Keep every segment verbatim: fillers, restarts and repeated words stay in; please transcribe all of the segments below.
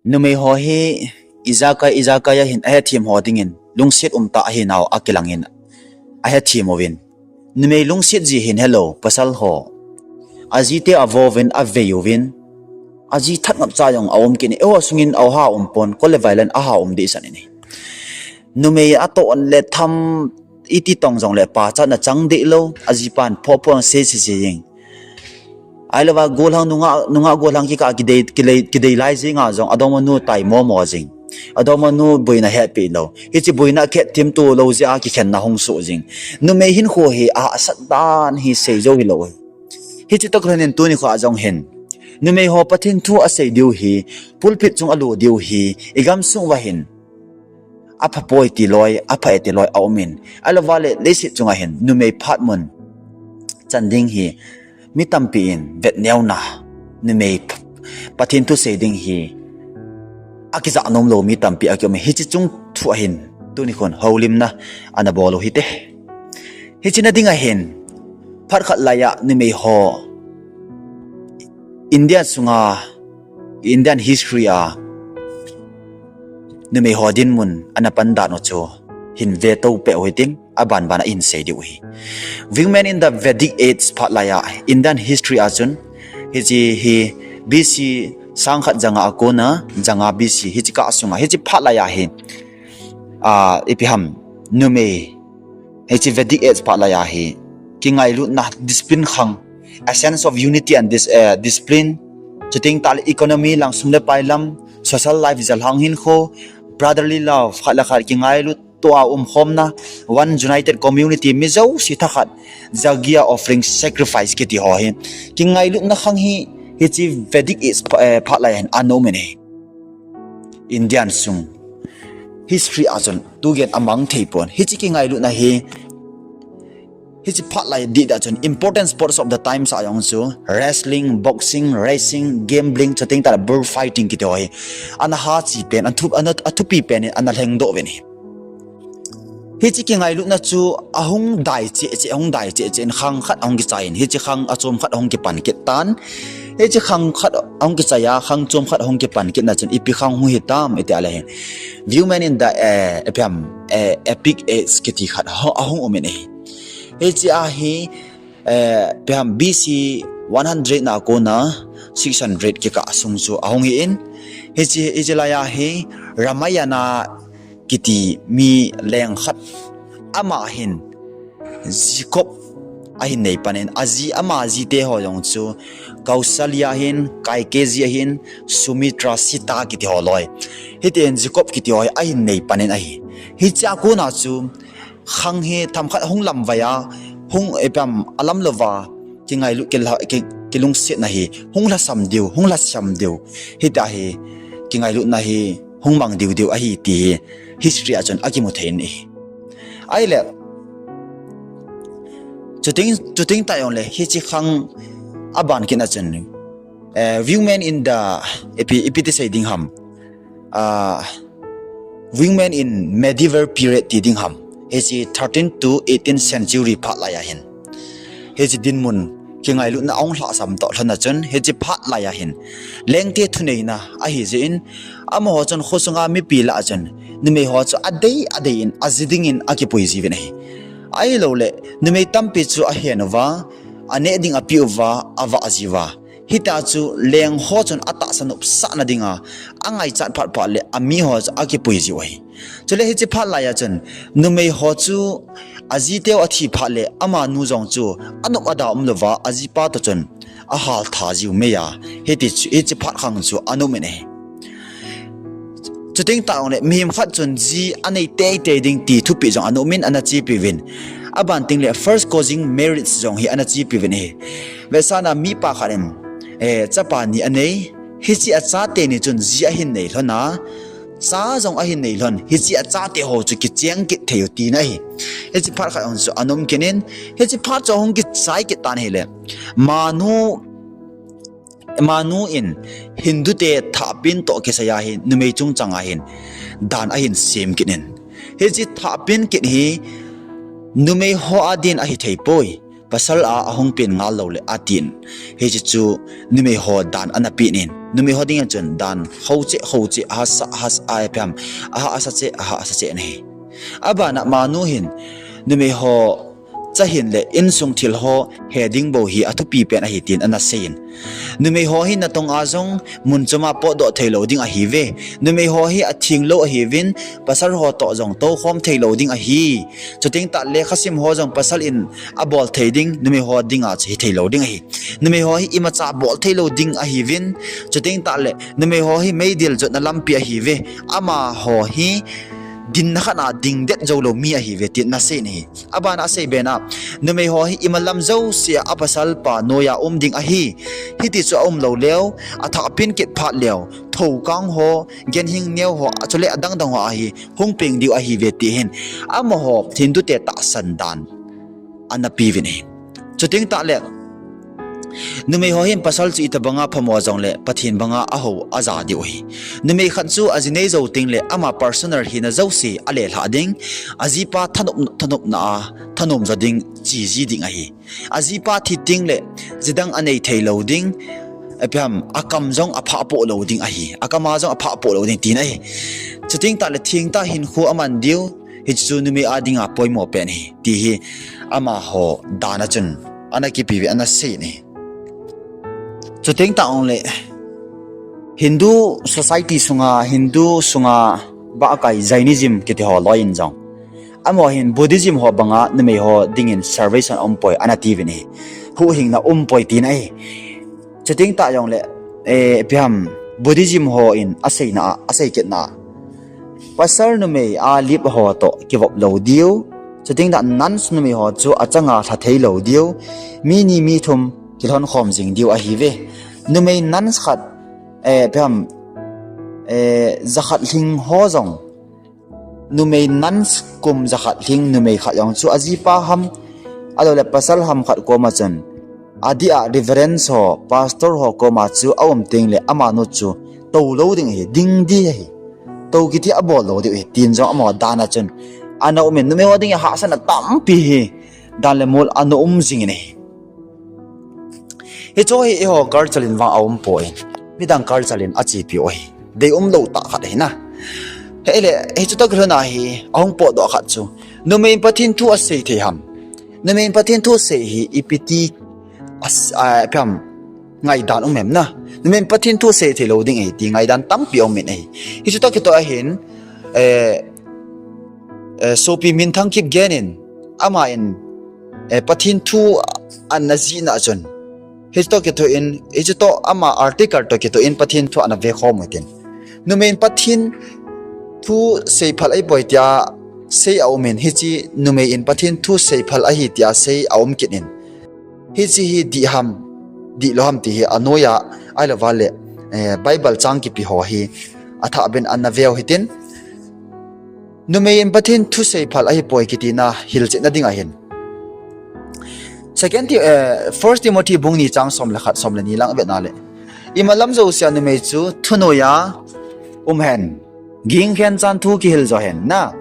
Numei ho hi ijakai ijakai a hin ahethem ho dingin lungset umtah ahinau akilangin ahethem uvin. Numei lungset ji hin helou pasal ho ajite avouvin avei uvin, aji that ngapcha jong aum kit in, eiho sungin aoha umpon, kol le vailen aha um dehset in ahi. Numei atoh le tham iti tong jongle pachatna chang dehlou, ajipan phoh phoh sei sei sei jing. Ahilouva golhang nungah, nungah golhang kikah kidei, kidei, kidei lai jenga jong adongmanu tai momo jing. Adongmanu boina hepeh lou. Hiche boina khetthemto lou jeh a kikhenna hung soh jing. Numei hinkho hi ahahsat dan hi seijou hilou. Hiche toh kilhonin tuni khoa jong hin numei ho Pathen thu asei diu hi, pulpit chung alo diu hi, igamsung uva hin aphapoi ti loi, apha e ti loi aumin. Ahilouva le leiset chunga hin numei phatmun chan ding hi mi tampi in vetneuna, numei Pathen thu sei ding hi akijah nomlou mi tampi akium in. Hiche chung thu ahin tuni khon houlimna ana bol u hite. Hiche na dinga hin phat khat laiya numei ho India sunga, Indian history a numei ho dinmun ana pan dan u chu hin vetou peh u hitin, abanban a ihin sei diu ahi. Women in the Vedic Age phat laiya Indian history a chun hiche hi B C sangkhat janga a kona janga B C hiche kah sunga hiche phat laiya hi, a, ipi ham, numei hiche Vedic Age phat laiya hi kingailutna, discipline khang, a sense of unity and dis-, eh, discipline, chuteng tahle economy lang sum le pai lam, social life, jalhang hinkho, brotherly love, khat le khat kingailut toh a umkhomna, one united community, mi jouse thakhat, yagya, offering, sacrifice kiti ho hi kingailutna khang hi hiche Vedic Age pha-, eh, phat laiya hin ana um in ahi. Indian sung history a chun tugen amang thei pon. Hiche kingailutna hi hiche phat lai ding a chun important sports of the times a jong chu wrestling, boxing, racing, gambling, chuteng tahle bull fighting kiti ho hi ana hachi pen, ana thu-, ana, athupi pen in ana lhengdoh uvin ahi. Hiche kingailutna chu ahung dai cheh cheh, ahung dai cheh cheh in khang khat ahung kichai in, hiche khang achom khat ahung kipan kit tan. Hiche khang khat ahung kichai a, khang chom khat ahung kipan kitna chun ipi khang hung hitam iti a le hin, Women in the, eh, ipi ham, eh, Epic Age kiti khat ho-, ahung um in ahi. Hiche a hi, eh, ipi ham, B C one hundred na a kona six hundred kikah sung chu ahung hi in. Hiche, hiche laiya hi Ramayana kiti mi leng khat, ama hin ji kop ahin nei pan in, aji, ama jite ho jong chu Kausalya ahin, Kaikeyi ahin, Sumitra, Sita kiti ho loi. Hiti hin ji kop kiti ho ahin nei pan in ahi. Hiche a kona chu khang hi themkhat hung lamvai a, hung, ipi ham, alamlouva kingailut, kila-, ki-, kilungsetna hi hung lhasam diu, hung lhasam diu. Hitia hi kingailutna hi hung mang diu diu ahi ti hi history a chun akimu thei in ahi. Ahile, chuteng, chuteng tah jongle hiche khang aban kitna chun, eh, Women in the, ipi, ipi ti sei ding ham, ah, Women in medieval period ti ding ham, hiche thirteenth to eighteenth century phat laiya hin hiche dinmun kingailutna ahung lhasam toh lhonna chun hiche phat laiya hin lengte thuneina ahi jeh in, amaho chun khosunga mipi lah a chun numei ho chu adei adei in aji dingin akipui jiuvin ahi. Ahilouleh numei tampi chu ahen uva, aneh ding apeh uva, avah jiuva. Hitia chu leng ho chun atahsa nopsahna dinga angaichat phat phat le amiho chu akipui jiu ahi. Chule hiche phat laiya chun numei ho chu ajiteu athi phat le amanu jong chu anop ada umlouva ajipa toh chun ahal tha jiu meiya, hiti chu, hiche phat khang chu ana um in ahi. Chuteng tah jongle mihem khat chun ji anei teitei ding ti thupeh jong ana um in, ana chepi uvin. Aban tengle first cousin marriage jong hi ana chepi uvin ahi. Vetsahna mipa khat in, eh, chapa ni anei, hiche achate ni chun ji ahin nei lhon a, cha jong ahin nei lhon, hiche achate ho chu kicheng kit thei u tina ahi. Hiche phat khat jong chu ana um kit in, hiche phat chu ahung kichai kit tan ahile, manu, manu in Hindu te thahpen toh kisai a hin numei chungchang a hin dan ahin sem kit in, hiche thahpen kit hi numei ho a din ahi thei poi. pasal a ahung pen ngal lou le atin. Hiche chu numei ho dan ana pen in. Numei ho ding a chun dan ho che ho che, ahasa hasa a, ipi ham, ahasa che ahasa che ana hi. Abana manu hin numei ho cha hin le insung thil ho he ding bou hi athupi pen ahi tin ana seiyin. Numei ho hi natong a jong mun chom a potdoh thei lou ding ahi ve. Numei ho hi atheng lou ahi vin, pasal ho toh jong toukhom thei lou ding ahi. Chuteng tah le lekhasim ho jong pasal in abol thei ding, numei ho ding a chu hi thei lou ding ahi. Numei ho hi imacha bol thei lou ding ahi vin, chuteng tah le numei ho hi meidil jotna lampi ahi ve. Amaho hi dinna khat a dingdet jou lou mi ahi ve tin ana seiyin ahi. Abana asei bena, numei ho hi imalam jouse a apasal pa noiya um ding ahi. Hiti chu aum lou leu, athah pen kit phat leu, thokang ho, genhing neo ho, achule adang dang ho ahi, hung peng diu ahi ve ti hin. Amaho Hindu te tahsan dan ana pe vin ahi. Chuteng tah le, numei ho hin pasal chu itobang a phamo jong le, Pathen banga aho aja diu ahi. Numei khat chu aji nei jou teng le, ama personal hina jouse alelhah ding, ajipa thanop, thanopna a, thanom jo ding, chiji ding ahi. Ajipa thi teng le, jidang anei thei lou ding, ipi ham, akam jong aphah poh lou ding ahi. Akam a jong aphah poh lou ding tina ahi. Chuteng tah le, thengtah hinkho aman diu, hichu numei a dinga poimo pen ahi. Ti hi, amaho dan a chun ana kipe ve ana seiyin ahi. Chuteng tah ong le, Hindu society sunga, Hindu sunga, ba akai Jainism kiti ho loi in jong, amaho hin Buddhism ho banga numei ho dingin salvation aum poi ana ti vin ahi. Huhhingna um poi tina ahi. Chuteng tah jong le, eh, ipi ham, Buddhism ho in aseina, asei kitna, pasal numei a lip ho toh kivop lou diu. Chuteng tah nuns numei ho chu achanga lha thei lou diu. Mi ni mi thum kilhon khom jing diu ahi ve. Numei nuns khat, eh, ipi ham, eh, jakhat lhing ho jong, numei nuns kum jakhat lhing numei khat jong chu ajipa ham, ahilou le pasal ham khat koma chun, adeh a reverend ho, pastor ho koma chu aum teng le amanu chu tou lou ding ahi, ding ding ahi. Tou kiti abol lou ding ahi, tin jong amaho dan a chun ana um in, numei ho ding a hahsatna tampi hi dan le mol ana um jing in ahi. Hichu hi eiho culture in vang aum poi. Midang culture in achepi u ahi. Deium lou tah khat ahi na. Hile, hichu toh kilhon a hi, ahung potdoh khat chu, numei in Pathen thu asei thei ham? Numei in Pathen thu asei hi ipi ti as-, a, ipi ham, ngaidan um em na? Numei in Pathen thu asei thei lou ding ahi ti ngaidan tampi aum in ahi. Hichu toh kitoh ahin, eh, eh, sopi minthang kip gen in, ama in, eh, Pathen thu ana jihna chun, hichu toh kitoh in, hichu toh ama article toh kitoh in Pathen thu ana vekhom u hitin. Numei in Pathen thu sei phal ahi poi tia sei aum in, hiche numei in Pathen thu sei phal ahi tia sei aum kit in, hiche hi dih ham, dihlou ham ti hi anoiya, ahilou vale, eh, Bible chang kipe ho hi athah beh in ana veu hitin. Numei in Pathen thu sei phal ahi poi kitina hilchetna ding ahin, Second Ti-, eh, First Timothy bung ni chang som le khat, som le ni lang vetna le, imalam jousea numei chu thunoiya um hen, gingkhen chan thu kihil jo hen na.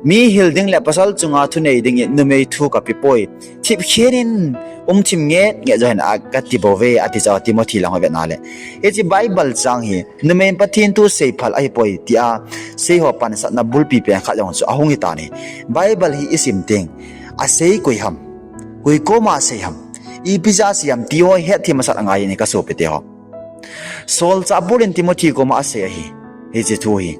Mi hil ding le pasal chunga thunei dingin numei thu kape poi. Thipkhen in um thim nget nget jo hen a kati bou ve, ati chu Timothy lang ho vetna le. Hiche Bible chang hi numei in Pathen thu sei phal ahi poi tia sei ho pansatna bulpi pen khat jong chu ahung hitan ahi. Bible hi isim teng, asei koi ham, koi koma asei ham, ipi jeh a asei ham ti ho hetthem masat angai in kasopite ho. Solchah Paul in Timothy koma asei ahi, hiche thu hi.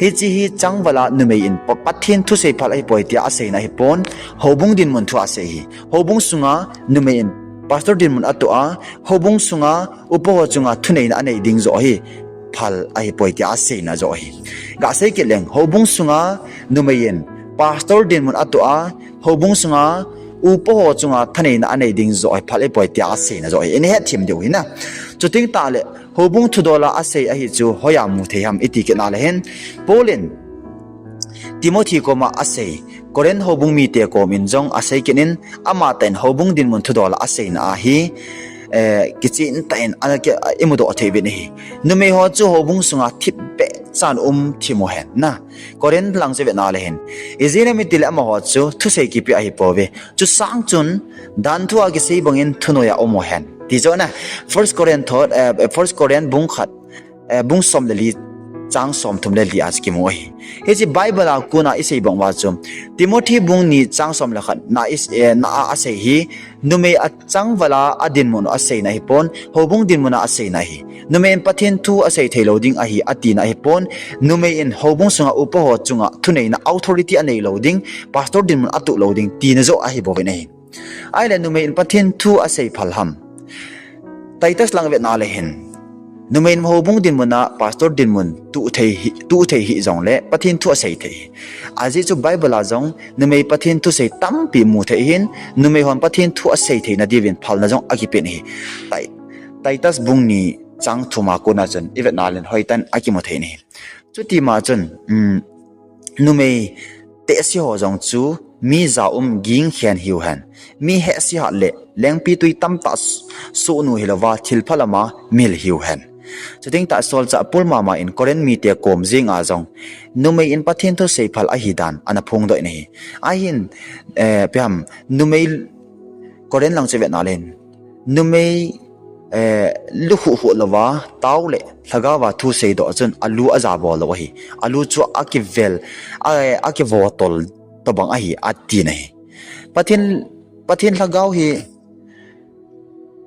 Hiche hi changval a numei in Pa-, Pathen thu sei phal ahi poi tia aseina ahipon, houbung dinmun thu asei ahi. Houbung sunga numei in pastor dinmun atoh a, houbung sunga upa ho chunga thuneina anei ding joh hi phal ahi poi tia aseina joh ahi. Gasei kit leng, houbung sunga numei in pastor dinmun atoh a, houbung sunga upa ho chunga thuneina anei ding joh hi phal ahi poi tia aseina joh ahi. Ihet them diu ahi na. Chuteng tah le, houbung thudol a asei ahi chu hoiya mu thei ham iti kit na le hin, Paul in Timothy koma asei, Corinth houbung mite kom in jong asei kit in, amatah in houbung dinmun thudol a aseina ahi, eh, kichen tah in ana ki, imudoh thei uvin ahi. Numei ho chu houbung sunga thipbeh chan um thim u hen na. Corinth lang chu vetna le hin, ijeh inem itile amaho chu thusei kipe ahi pouve. Chusang chun, dan thu a kisei bangin thunoiya um u hen, ti chu na. First Corinth thot, eh, First Corinth bung khat, eh, bung som le li, chang som thum le li a chu kimu ahi. Hiche Bible a kona isei bang uva chu, Timothy bung ni chang som le khat na is, eh, na a asei hi, numei achangval a adinmun u aseina ahipon, houbung dinmun a aseina ahi. Numei in Pathen thu asei thei lou ding ahi atina ahipon, numei in houbung sunga upa ho chunga thuneina authority anei lou ding, pastor dinmun atuh lou ding, tina joh ahi bouvin ahi. Ahile numei in Pathen thu asei phal ham? Titus lang vetna le hin, numei in houbung dinmun a pastor dinmun tuh thei hi, tuh thei hih jongle Pathen thu asei thei hi. Ajeh chu Bible a jong numei Pathen thusei tampi mu thei hin, numei hon Pathen thu asei theina diuvin phalna jong akipen ahi. Ti-, Titus bung ni chang thum a kona chun ivetna le hin hoitah in akimu thei in ahi. Chutima chun, um, numei tehse ho jong chu mi jaum gingkhen hiu hen. Mi hehse hat le lengpitwi tamtah s-, sohnu hilouva thilpha lama mil hiu hen. Chuteng tah solchah Paul mama in Corinth mite kom jenga jong numei in Pathen thusei phal ahidan ana phongdoh in ahi. Ahin, eh, ipi ham, numei, Corinth lang chu vetna le hin, numei, eh, lukhuh khuh louva, tao le lhagaova thu seidoh chun alu ajabol lou ahi. Alu chu akivel, a, akivotol tobang ahi, atin ahi. Pathen, Pathen lhagao hi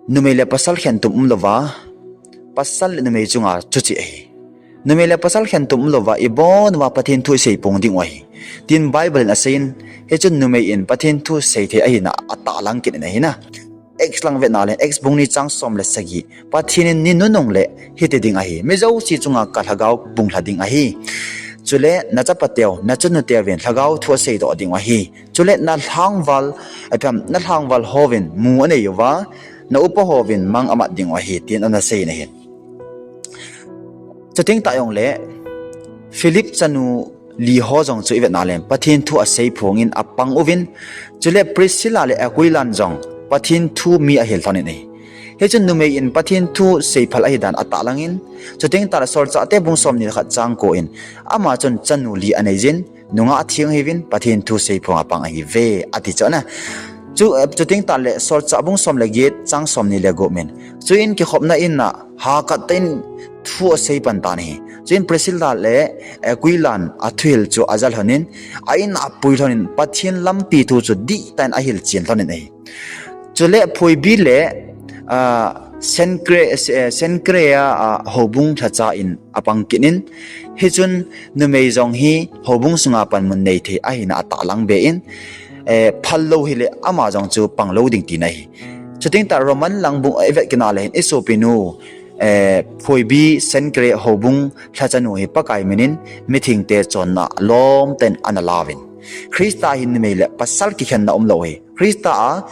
numei le pasal khentum umlouva, pasal le numei chunga chuche ahi. Numei le pasal khentum umlouva, ibon uva Pathen thu isei pong dingu ahi, tin Bible in aseiyin, hichun numei in Pathen thu sei thei ahina atahlang kit in ahi na. Acts lang vetna le, Acts bung ni chang som le sagi, Pathen in ni nunung le hiti ding ahi, mi jouse chunga kalhagao bunglha ding ahi. Chule nachapateu, nachanuteuvin lhagao thu aseidoh dingu ahi. Chule nalhangval, ipi ham, nalhangval hovin mu anei uva, naupa hovin mang amat dingu ahi, tin ana seiyin ahi. Chuteng tah jongle, Philip chanu li ho jong chu ivetna le hin, Pathen thu asei phongin apang uvin, chule Priscilla le Aquilan jong Pathen thu mi ahil lhonin ahi. Hichun numei in Pathen thu sei phal ahidan atahlangin, chuteng tahle Solchahte bung somni le khat chang ko in, ama chun chanu li aneiyin, nungah atheng ahiuvin, Pathen thu sei phonga apang ahiuve, ati chu na. Chu, eh, chuteng tahle Solchah bung som le get chang somni le gup in, chuin kikhopna in a, hakattah in thu asei pan tan ahi. Chuin Priscilla le Aquilan athuhil chu aja lhonin, a in a apui lhonin, Pathen lampi thu chu dihtah in ahilchen lhonin ahi. Chule Phoebe le, ah, Cencre-, eh, Cencrea, ah, houbung lhacha in apang kit in, hichun numei jong hi houbung sunga panmun neithei ahina atahlang be in, eh, phal lou hile ama jong chu pang lou ding tina ahi. Chuteng tah Roman lang bung, eh, ivet kit na le hin isopinu, eh, Phoebe Cencrea houbung lhachanu hi Pakai minin mithengte chonna lomtah in ana lauvin, Christa hin numei le pasal kikhenna umlou ahi. Christa a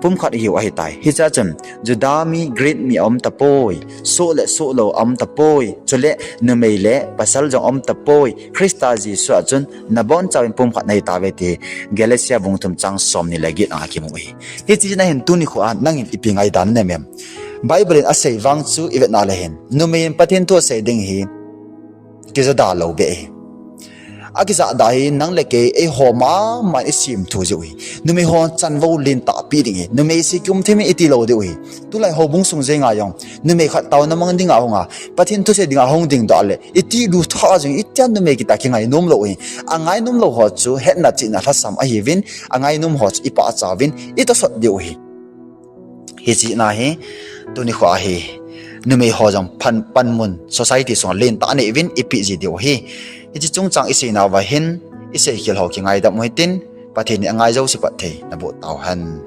pumkhat ihiu ahitai. Hichea chun Juda mi, Greek mi aum tapoi, soh le soh lou aum tapoi, chule numei le pasal jong aum tapoi, Christa Jesu a chun nabonchauvin pumkhat nahitauve ti Galatia bung thum chang somni le get a kimu ahi. Hiche na hin tuni khoa nangin ipi ngaidan nanem em? Bible in asei vang chu ivet na le hin, numei in Pathen thu asei ding hi kijada lou be ahi. Akijada hi nang le kei eiho mama in isemthu jiu ahi. Numei hon chanvou lentah pi ding ahi. Numei sei kium thei min iti lou diu ahi. Tulai houbung sung jenga jong numei khat taona mang dinga hunga, Pathen thusei dinga hung dingdoh le, itilu tha jing, itia numei kitah kingainom lou ahi. Angainom lou ho chu hetna chihna lhasam ahiuvin, angainom ho chu ipahchauvin, itosot diu ahi. Hiche na hi tuni khoa hi numei ho jong pan, panmun society sunga lentah aneiuvin ipeh ji diu ahi. Hiche chungchang iseinauva hin iseikhel ho kingaidam u hitin, Pathen in angai jouse phatthei naboh tauhen.